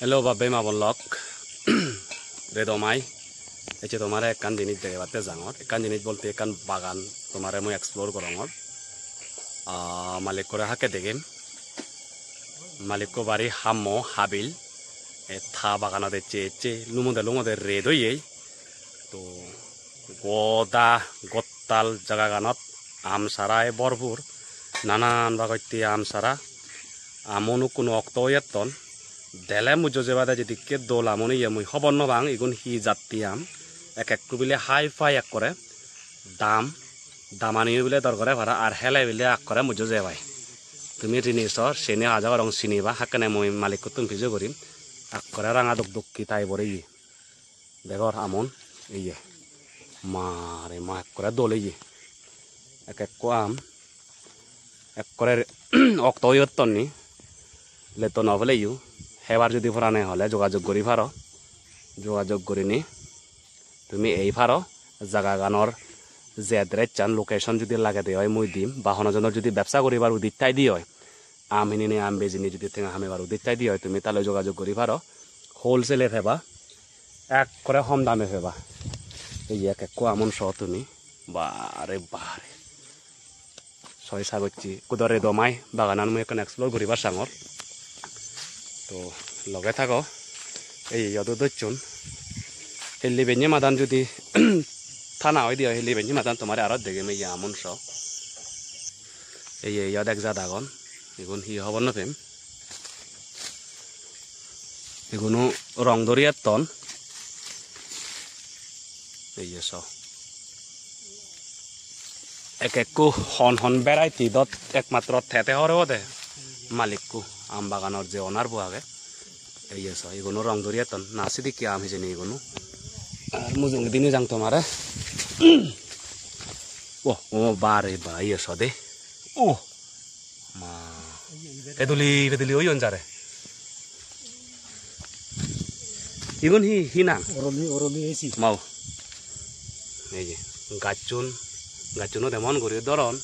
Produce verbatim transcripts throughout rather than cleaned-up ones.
Hello, bab-bei ma-bon lok. Redo mai. Ecche tomare ekkan jinis degebatte jangor. Ekkan jinis bolte ekkan bagan tomare mui explore gorongor. Ah, malikkore hakke degem. Malikko bari hammo habil. E ta baganot ecche ecche lumode lumode red oyei. To goda gottal jagaganot am sara ei bhorpur, nanan bagotte am sara. Amun ukkuno okto oyetton. Dele mujjo jebade jedikke dol amun iye mui hobor no pang, igun hi jatti am. Ek ekku bile hai pai ekkore. Dam, damaniyo bile dor gore para, ar hele bile ekkore mujjo jebai. Tumi rini so, sini aja gorong siniba, hakkene mui malikkottun pije gorim. Ekkore ranga duk duk hi tai bore iye. Degor amun, iye. Mare ma ekkore dol iye. Ek ekko am, ekkore okto oyotton ni, letto no peleyo. Hebar judi porane hole jogajog guri paro. Jogajog gurinei tumi ei paro, jagaganor je address-chan, location judi lagede oi mui dim, ba hono jonor judi bebsa guribar uddich thaide oi, am hinine am bejinei judi tenga hamebar uddich thaide oi, tumi tale jogajog guri paro. Wholesale-e peba, ekkore hom dame peba. Ei ek ekko amun so tumi, bare bare. Soi sagocche, kudo redo mai baganan mui ekkan explore guribar sangor. To loge thago. Ei iyot o docchon. Hilli benne madan judi thana oide oi, hilli benne madan tomare aro degem, ei amun so. Ei iyot ek jat agon. Igun hi hobor no pem. Iguno rong dori etton. Ei ye so. Ek ekku hon hon variety dot ekmatro te te hore obode malikku, am baganor je owner bo age. Ei ye so, iguno rong dori etton. Na sidikke am hijeni iguno. Ar mujungedi nejang tomare. Oh, oh, bare ba, iye so de. Oh, ma. Peduli, peduli oyon jare. Igun hi, hi nang? Oroli, oroli esi. Mau. Ei je, gacchun, gacchun o demon guri doron.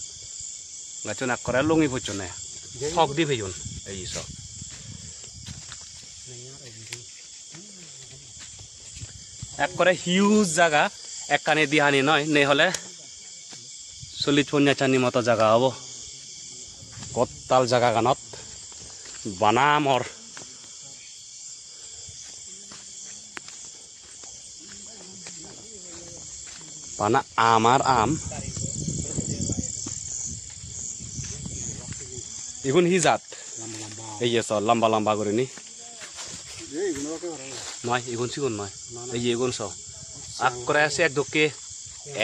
Gacchun ekkore lungi pocchone. Hok di peyon. Ei so. Ekkore huge jaga, ekkani dihani noi, nei hole chollish ponjash ani moto jaga obo. Gottal jagaganot bana amor. Bana am ar am. Igun hi jat? Ei ye so, lamba lamba gurinei. Noi, igun sigun noi. Ei ye igun so. Akkore se dokke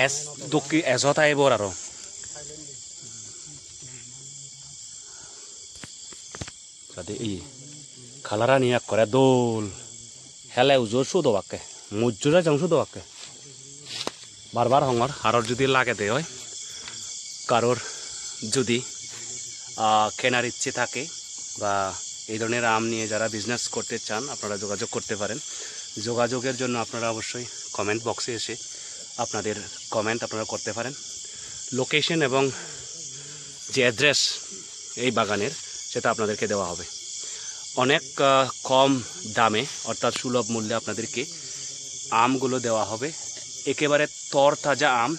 es, dokke ejo type or aro. Sade ei color ani ekkore dol. Hele ujo sot obakke. Mujjure jong sot obakke. বারবার হঙর, কারোর যদি লাগে দেয় হয়, কারোর যদি, আহ, কেনার ইচ্ছে থাকে বা এই ধরনের আম নিয়ে যারা বিজনেস করতে চান, আপনারা যোগাযোগ করতে পারেন। যোগাযোগের জন্য আপনারা অবশ্যই কমেন্ট বক্সে এসে আপনাদের কমেন্ট আপনারা করতে পারেন। লোকেশন এবং যে অ্যাড্রেস এই বাগানের, সেটা আপনাদেরকে দেওয়া হবে। অনেক, আহ, কম দামে, অর্থাৎ সুলভ মূল্যে আপনাদেরকে আমগুলো দেওয়া হবে। একেবারে তরতাজা আম।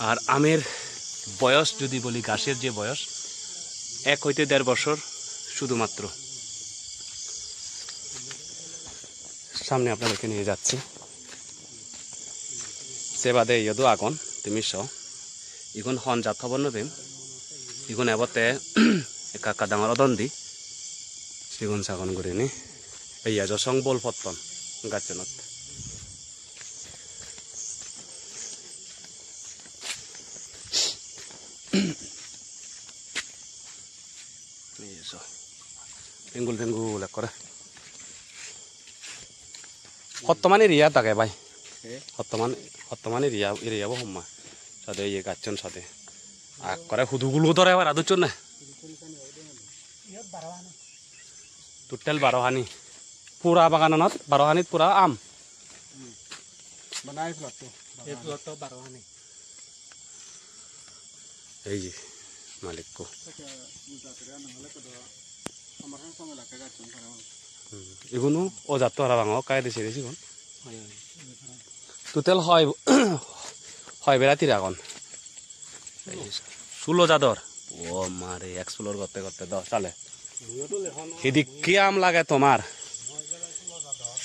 আর আমের বয়স যদি বলি, গাছের যে বয়স, এক হইতে দেড় বছর শুধুমাত্র। সামনে আপনাদেরকে নিয়ে যাচ্ছি। Se bade iyodo agon, tumi so. Igun hon jat hobor no pem. Igun ebotte ekka ekka dangor odon di. Sigon sagon gurinei. Ei ejo song bol potton gacchunot. Ei so. Pengul pengul ekkore. Hottoman area dage bai. Eh? Hottoman, hottoman area, area bo homma. Sade iye gacchon sade. Akkore hudu gulo dore bara duchon ne. Total baro hani. Pura bagananot, baro hanit pura am. Bana ei plot to. Ei plot to baro hani. Ei je, malikko. Acha, buja kore ana hole kodo. Amar han samay lage gacchon para. Iguno o jatto parapang, o kaide sere sigun. Total hoi, hoi beratir agon? Sulo jador. O mare, explore gotte gotte do sale. Hidikke aam lage tomar?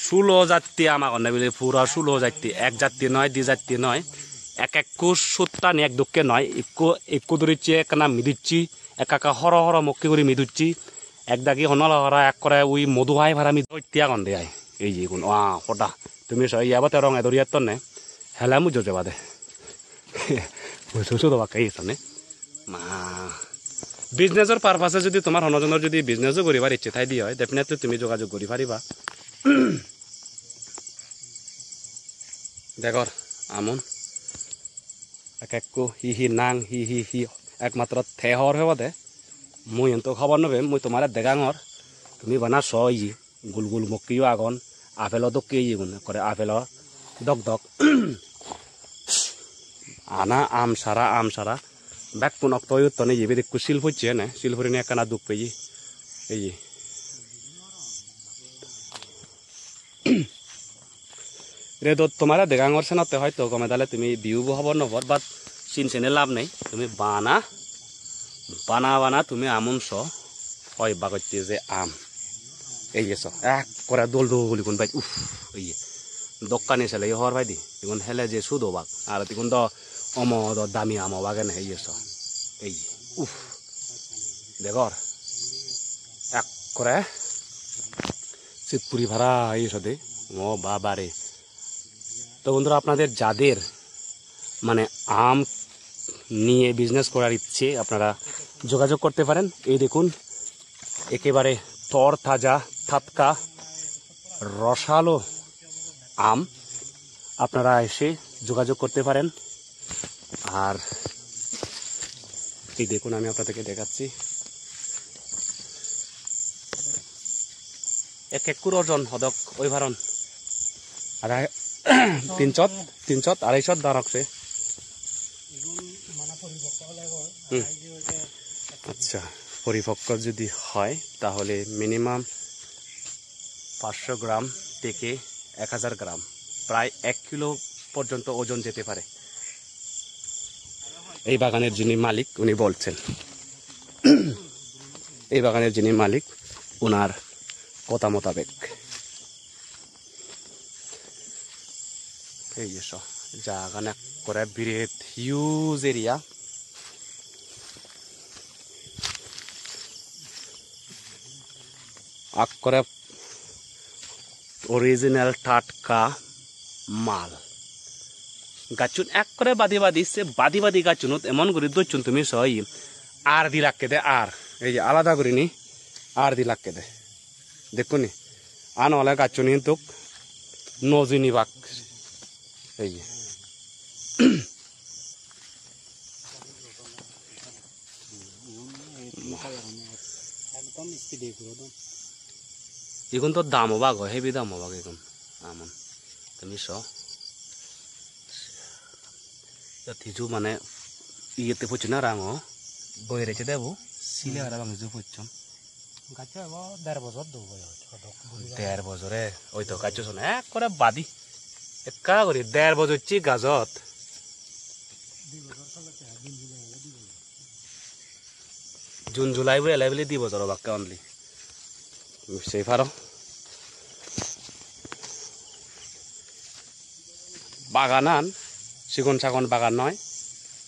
Sulo jatti aam agonne bile, pura sulo jatti. Ek jatti noi, di jatti noi. Ek ekku suttani ek dokke noi. Ikku, ikku duricche ekkana miducche, ekka ekka horo horo mokke guri miducche. Ek dagi hono logora ekkore ui modu hai para miducche agonde ai. Ei igun, ah, hoda. Tumi so, iya bate rong edori ettonne. Hele mujjo jebade. Husu sudo bakke iyot ne. Ma. Business-or purpose-e jodi tomar hono jonor jodi business-o guribar icche thaide oi, definitely tumi jogajog guri pariba. Degor, amun. Ek ekku hi hi nang, hi hi hi, ekmatro te hobor pebode. Mui ento hobor no pem, mui tomare degangor. Tumi bana so iye. Gul gul mokkeyo agon, apelo dokke iyegun, ekkore apelo dok dok. Ana aam sara, aam sara. Bekkun okto oyottun iye, ibet ekko sil pocche ene, sil porinei ekkana duk peye. Eye. Redot tomare degangor senotte hoito gome dale tumi view bo hobor no por, but sin sene lab nei. Tumi bana, bana bana tumi amun so, hoi bagotte je aam. Ei je so, ekkore dol dol igun bej, uff, ei je. Dokkani sele yo hobor paide, igun hele je sudo bak, ar igun do omodo dami aam obak ene, ei je so. Ei je, uff, degor, ekkore sit puri para, ei je so de, o babare. তো বন্ধুরা, আপনাদের যাদের মানে আম নিয়ে বিজনেস করার ইচ্ছে, আপনারা যোগাযোগ করতে পারেন। এই দেখুন, একেবারে তর তাজা, টাটকা, রসালো আম। আপনারা এসে যোগাযোগ করতে পারেন। আর এই দেখুন, আমি আপনাদেরকে দেখাচ্ছি। Ek ekkur ojon hodok oi paron? Arai, tinchot, tinchot, araishot darok se. Hmm. আচ্ছা, পরিপক্ক যদি হয়, তাহলে মিনিমাম পাঁচশো গ্রাম থেকে এক হাজার গ্রাম, প্রায় এক কিলো পর্যন্ত ওজন যেতে পারে। এই বাগানের যিনি মালিক, উনি বলছেন। এই বাগানের যিনি মালিক, ওনার কথা মোতাবেক। Ei je so, jagan ekkore biret huge area. Ekkore original tatka mal. Gacchun ekkore badi badi, se badi badi gacchunot emon guri docchun tumi so, ar di lakke de ar. Ei je alada gurinei ar di lakke de. Dekkuni? Ano ole gacchun hintuk no jinibak. Ei je. Ekdom speed-e guro don. Igun to dam obak, heavy dam obak igun. Amon. Tumi so. Iyot hiju mane iyete pocchon na rango. Boyere che debo. Sile parapang hiju pocchon. Gaccho ebo der bojor do boyos, hodok guri. Der bojore, oi to gaccho sone ekkore badi. Ekka guri der bojor chi gajot. June, July bo ele bile di bojor obakke only. Sei paro. Baganan sigon sagon bagan noi,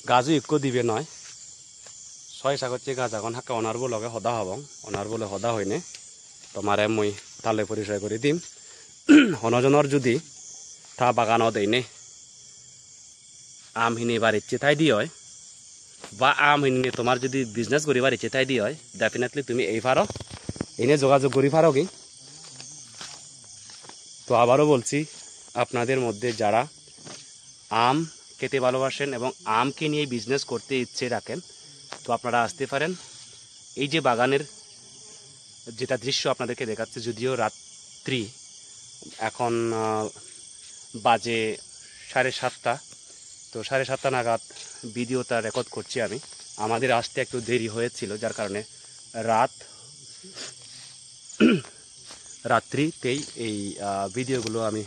gajo ikko dibe noi. Soi sagocche gaj agon, hakke owner bo loge hoda hobong, owner bo loi hoda hoine tomare mui tale porisoy guri dim. Hono jonor judi ta baganot einei aam hinibar icche thaide oi, ba aam hininei tomar judi business guribar icche thaide oi, definitely tumi ei paro, einei jogajog guri paro gi. তো আবারও বলছি, আপনাদের মধ্যে যারা আম খেতে ভালোবাসেন এবং আমকে নিয়ে বিজনেস করতে ইচ্ছে রাখেন, তো আপনারা আসতে পারেন। এই যে বাগানের যেটা দৃশ্য আপনাদেরকে দেখাচ্ছি, যদিও রাত্রি, এখন, আহ, বাজে সাড়ে সাতটা, তো সাড়ে সাতটা নাগাদ ভিডিওটা রেকর্ড করছি আমি। আমাদের আসতে একটু দেরি হয়েছিল, যার কারণে রাত রাত্রিতেই এই ভিডিওগুলো আমি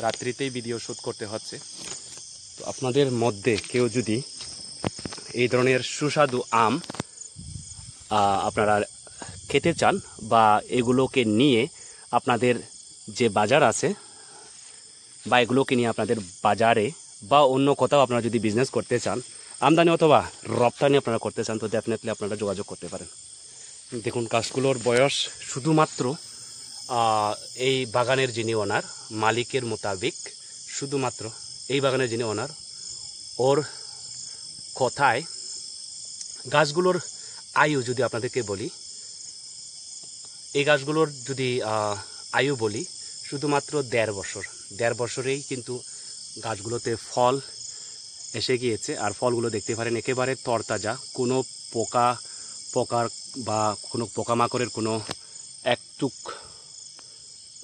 রাত্রিতেই ভিডিও শ্যুট করতে হচ্ছে। তো আপনাদের মধ্যে কেউ যদি এই ধরনের সুস্বাদু আম আহ, আপনারা খেতে চান বা এগুলোকে নিয়ে আপনাদের যে বাজার আছে বা এগুলোকে নিয়ে আপনাদের বাজারে বা অন্য কোথাও আপনারা যদি বিজনেস করতে চান, আমদানি অথবা রপ্তানি আপনারা করতে চান, তো ডেফিনেটলি আপনারা যোগাযোগ করতে পারেন। দেখুন, গাছগুলোর বয়স শুধুমাত্র আহ, এই বাগানের যিনি ওনার, মালিকের মোতাবেক শুধুমাত্র এই বাগানের যিনি ওনার, ওর কথায় গাছগুলোর আয়ু যদি আপনাদেরকে বলি, এই গাছগুলোর যদি আহ, আয়ু বলি, শুধুমাত্র দেড় বছর। দেড় বছরেই কিন্তু গাছগুলোতে ফল এসে গিয়েছে। আর ফলগুলো দেখতে পারেন একেবারে তরতাজা, কোনো পোকা পোকার বা কোনো পোকামাকড়ের কোনো একটুক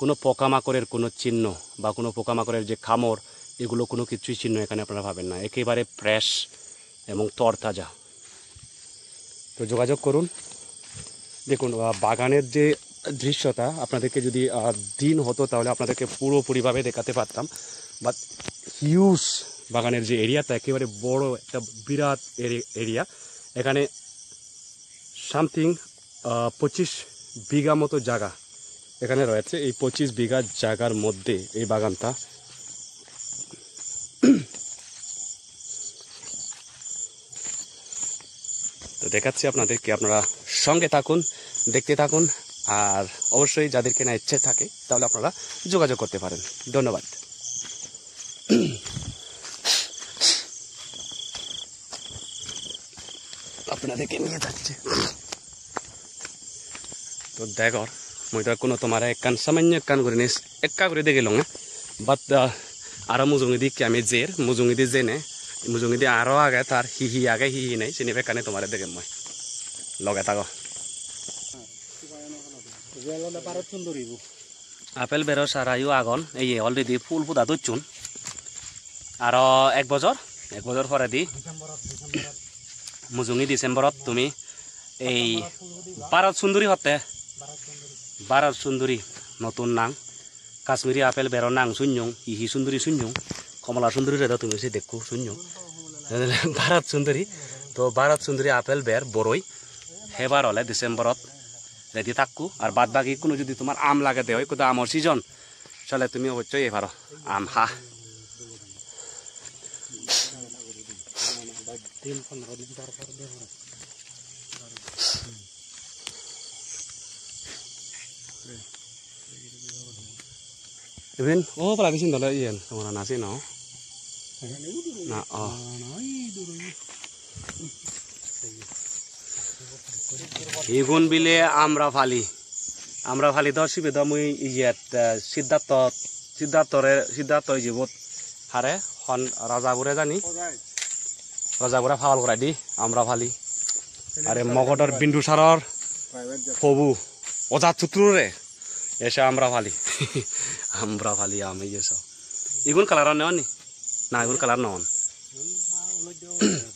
কোনো পোকামাকড়ের কোনো চিহ্ন বা কোনো পোকামাকড়ের যে কামড়, এগুলো কোনো কিছুই চিহ্ন এখানে আপনারা পাবেন না। একেবারে ফ্রেশ এবং তরতাজা। তো যোগাযোগ করুন। দেখুন, আহ, বাগানের যে দৃশ্যটা আপনাদেরকে যদি আহ, দিন হতো, তাহলে আপনাদেরকে পুরোপুরিভাবে দেখাতে পারতাম। বাট হিউজ বাগানের যে এরিয়াটা, একেবারে বড় একটা বিরাট এরিয়া। এখানে সামথিং পঁচিশ বিঘা মতো জায়গা এখানে রয়েছে। এই পঁচিশ বিঘা জায়গার মধ্যে এই বাগানটা। তো দেখাচ্ছি আপনাদেরকে, আপনারা সঙ্গে থাকুন, দেখতে থাকুন। আর অবশ্যই যাদের কেনা ইচ্ছে থাকে, তাহলে আপনারা যোগাযোগ করতে পারেন। ধন্যবাদ। আপনাদেরকে নিয়ে যাচ্ছে। তো দেখো, মুই তো কোনো তোমারে একখান সামান্য একখান করে নিস, একটা করে দেখে লং। বাট আরো মুজুঙেদি কি আমি জের, মুজুঙেদি জেনে, মুজুঙেদি আরো আগে তার হি হি আগে হি হি নাই, চিনি বেকানে তোমারে দেখে মই। লগে থাকো। Apple bero sarayo agon, ei already phul puda docchun. Aro ek bojor, ek bojor poredi mujungi Decemberot tumi ei Bharat Sunduri hotte, Bharat Sunduri notun nang, Kashmiri apple bero nang sunyong, ihi sunduri sunyong, Komala Sunduri redo tumi se dekku sunyong. Bharat Sunduri, to Bharat Sunduri apple ber boroi hebar ole Decemberot ready thakku. Ar bad bagi kuno jodi tomar aam lagede oi, ekku do aamor season, sale tumi obossoi ei paro aam ha. Iben, oh, pala di sindole iyen, tomara nasi no? Na, oh. Igun bile Amrapali. Amrapali do sibe do mui iyet, eh, Siddhartho, Siddharthore, Siddhartho ijibot hare hon Rajabure jani. Rajabure pagol gorai di Amrapali. Are Mogodor Bindusaror pobu Ojatsutrure. Esa Amrapali. Amrapali ami esa. Igun color on ne oni? Na, igun color non.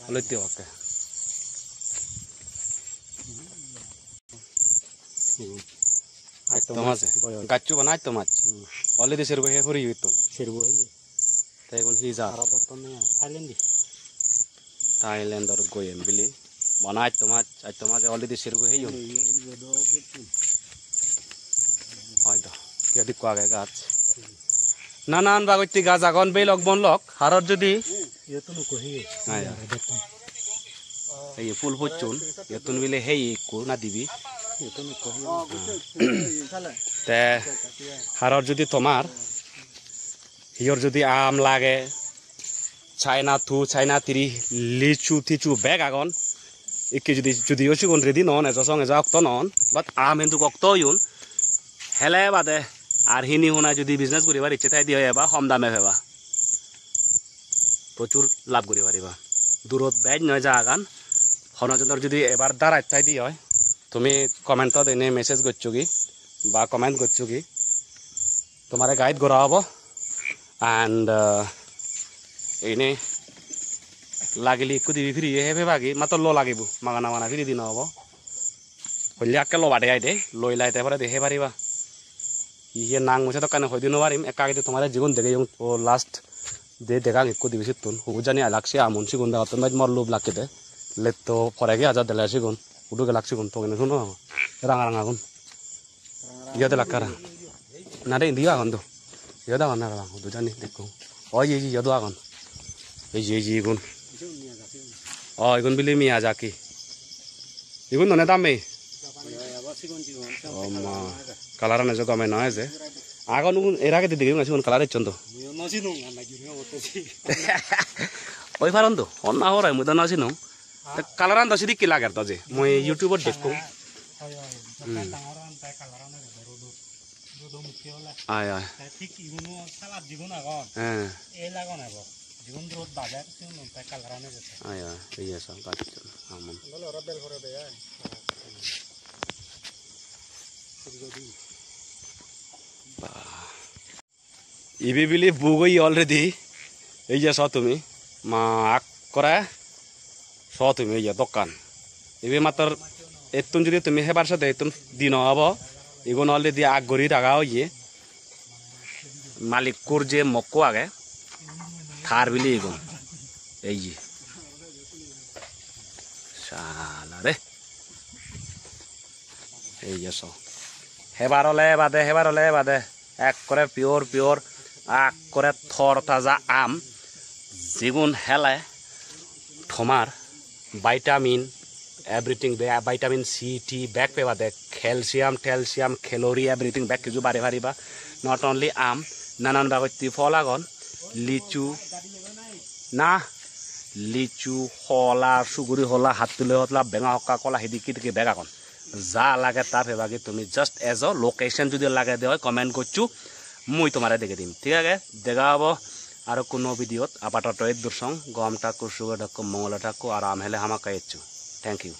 Olotte obakke. Aitto mach. Gaccho bana aitto mach. Already serbo he puri gitton. Serbo he. Te igun hi jat? Thailand di. Thailandor goyem bili. Bana aitto mach, aitto mach already serbo heyon. Hoito. Iyot ikko age gach. Nanan bagotti gach agon, belok bonlok. Haror jodi. Iyot nukko he. Ai, ai. Ei phul pocchon, iyottun bile heye ikko na dibe. Te haror judi tomar, hiyor judi aam lage, China two, China three, lichu tichu bek agon. Ikke judi, judiyo sigun ready non, ejo song ejo okto non, but aam hintu okto oyon. Hele bade ar hini huna judi business guribar icche thai diyo eba hom dame peba. Prochur lab guri pariba. Durot bej noi jagagan. Hono jonor judi ebar darai thai di oi, tumi comment-ot ene message goccho gi ba comment goccho gi, tomare guide gora obo. And, uh, ene lagile ekku dibe free hebe bagi, matro lo lagibo, magana magana free di no obo. Hoile akke lo bade aide, loi lai te pore de he pariba. Iye nang mui sedokkani hoi di no parim, ekka agede tomare jigun degeyong, o last de degang ekko dibe sittun, hubu jani elak se amun sigun degottun bej mor lub lakke de, letto poregi aja dele sigun, hudu gelak sigun, togene suno ranga ranga gun. Iyot elak kara. Na de, indi agon do. Iyot agon na, hudu jani dekko. O, iye, iye, iyot agon. Ei je, ei je igun. O, igun bili Miyazaki. Igun none damme? O ma, color-an eje gome no eje. Agon ugun, er agedi degeyonge sigun color ecchon do. Oi paron do, honna hor ai mui do no sinong. Te color-an do sidikke lager do je. Mui YouTube-ot dekkong. Oi, oi, Hmm. Dangor-an te color-an eje do rodot. Rodot mukke ole. Ai, ai. Te thik iguno salad jigun agon. He. El agon ebo. Jigun rod bajer, sigun te color-an eje. Ai, ai. Iye so gaj. Amon. Bole ora bel pore de ai. Bah. Ibe bili buk oye already. Ei je so tumi. Ma akkore so tumi ei je dokkan. Ibe mattor ettun judi tumi hebar sede ettun dino obo. Igun already ak guri raga oye. Malikkur je mokko age. Tar bili igun. Ei je. Sala re. Ei je so. Hebar ole ebade, hebar ole ebade. Ekkore pure, pure, ekkore tor taja aam. Jigun hele tomar vitamin, everything, be-, vitamin C, T bek pebade, calcium, telcium, calorie, everything bek kiju bare pariba. Not only aam, nanan babotti phol agon, lichu, na, lichu, hola, suguri hola, hattuli hola, benga hokka, kola, hidikke hidikke bek agon. Ja lage ta pebagi tumi, just ejo, location judi lage de oi comment gocchu, mui tomare dege dim, thik age? Dega obo aro ekko nuo video-t, apatoto eddur song, gom thakko, suge thakko, mongole thakko, aro aam hele hamakkai ecchu. Thank you.